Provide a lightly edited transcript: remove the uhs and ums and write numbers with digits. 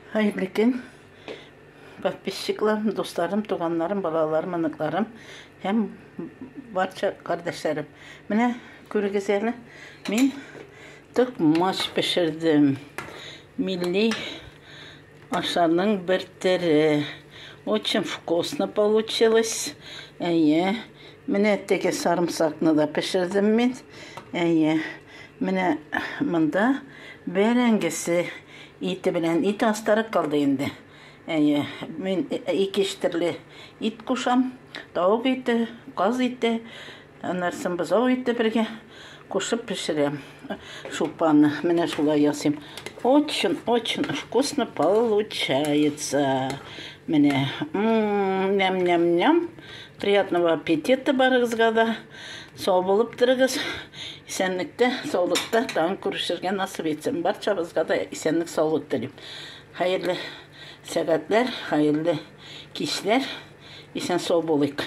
Хәерле көн, подписчиклар, дусларым, туганнарым, балаларым, оныкларым һәм барча кардәшләрем. Менә күрегез әле, мин токмач пешердем. Милли ашларның бер төре. Очень вкусно получилось. Әйе. Менә теге сарымсакны да пешердем мин. Әйе. Менә монда бәрәңгесе ите белән ит астарып калды инде. Әйе, мин ике төрле ит кушам. Тавык ите, каз ите, аннан бозау ите бергә кушып пешерәм. Шулпаны менә шулай ясыйм. Очень-очень вкусно получается. Менә ням-ням-ням. Приятного аппетита барыгызга да. Сау булып торыгыз. Исәнлектә, саулыкта тагын күрешергә насыйп итсен. Барчабызга да исәнлек, саулык телим. Хәерле сәгатьләр, хәерле кичләр. Исән сау булыйк.